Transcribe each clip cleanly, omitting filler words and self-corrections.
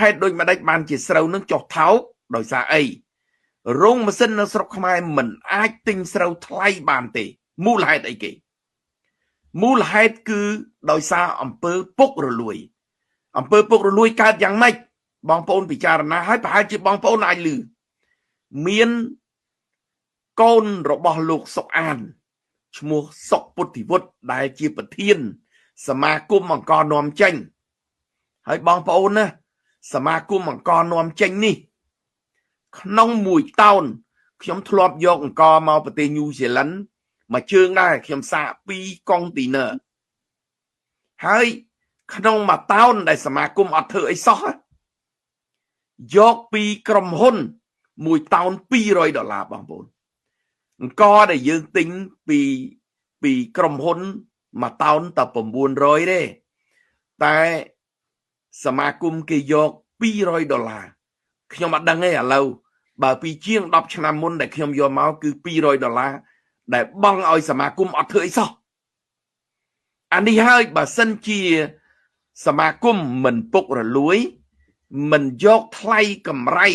ហេតុដូចម្ដេចបានជាស្រូវនឹងចុះថោកដោយសារអីរោងម៉ាស៊ីននៅស្រុកខ្មែរមិនអាចទិញស្រូវថ្លៃបានទេមូលហេតុអីគេមូលហេតុគឺដោយសារអំពើពុករលួយអំពើពុករលួយកើតយ៉ាងម៉េចបងប្អូនពិចារណាឲ្យប្រហែលជាបងប្អូនអាចឮមានកូនរបស់លោកសុកអានឈ្មោះសុកពុទ្ធិវុឌ្ឍដែលជាប្រធានសមាគមអង្គរនាំចេញហើយបងប្អូនណាសមាគមអង្គរនាំចេញនេះក្នុងមួយតោនខ្ញុំធ្លាប់យកអង្គរមកប្រទេសញូហ្សេឡង់មួយជើងដែរខ្ញុំសាក2កុងទីន័រហើយក្នុងមួយតោនដែលសមាគមអត់ធ្វើអីសោះយកពីក្រុមហ៊ុនមួយតោន200ដុល្លារបងប្អូនអង្គរដែលយើងទិញពីក្រុមហ៊ុនមួយតោនតែ900ទេតែសមាគមគេយក200ដុល្លារខ្ញុំអត់ដឹងទេឥឡូវបើពីជាង10ឆ្នាំមុនដែលខ្ញុំយកមកគឺ200ដុល្លារដែលបង់ឲ្យសមាគមអត់ធ្វើអីសោះអានេះហើយបើសិនជាសមាគមមិនពុករលួយមិនយកថ្លៃកម្រៃ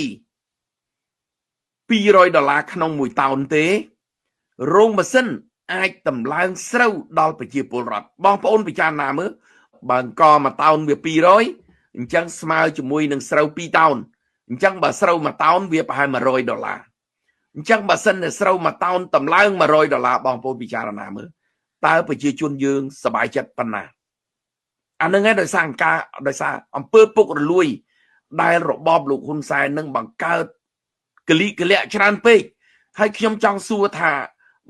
200ដុល្លារក្នុងមួយតោនទេរោងម៉ាស៊ីនអាចតម្លើងស្រូវដល់ប្រជាពលរដ្ឋបងប្អូនពិចារណាមើលបើអង្គមួយតោនវា200អញ្ចឹងស្មើជាមួយនឹងស្រូវ2តោនអញ្ចឹងបើស្រូវមួយតោនវាប្រហែល100ដុល្លារអញ្ចឹងបើសិនតែស្រូវមួយតោនតម្លើង100ដុល្លារបងប្អូនពិចារណាមើលតើប្រជាជនយើងសប្បាយចិត្តប៉ុណ្ណាអានឹងឯងដោយសារការដោយសារអំពើពុករលួយដែលរបបលោកហ៊ុនសែននឹងបង្កើតកលិកលៈច្រើនពេកហើយខ្ញុំចង់សួរថា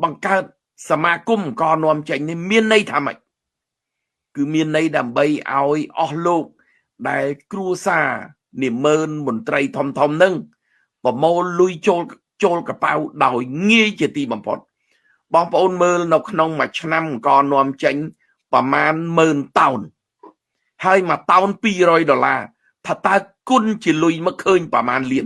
បង្កើតសមាគមក៏នាំចេញនេះមានន័យថាម៉េចគឺមានន័យដើម្បីឲ្យអស់លោកដែលគ្រួសារនាម៉ឺនមន្ត្រីធំធំនឹងប្រមូលលុយចូលកប៉ៅដោយងាយជាទីបំផុតបងប្អូនមើលនៅក្នុងមួយឆ្នាំក៏នាំចេញប្រមាណ10000តោនហើយមួយតោន200ដុល្លារថាតើគុណជាលុយមកឃើញប្រមាណលាន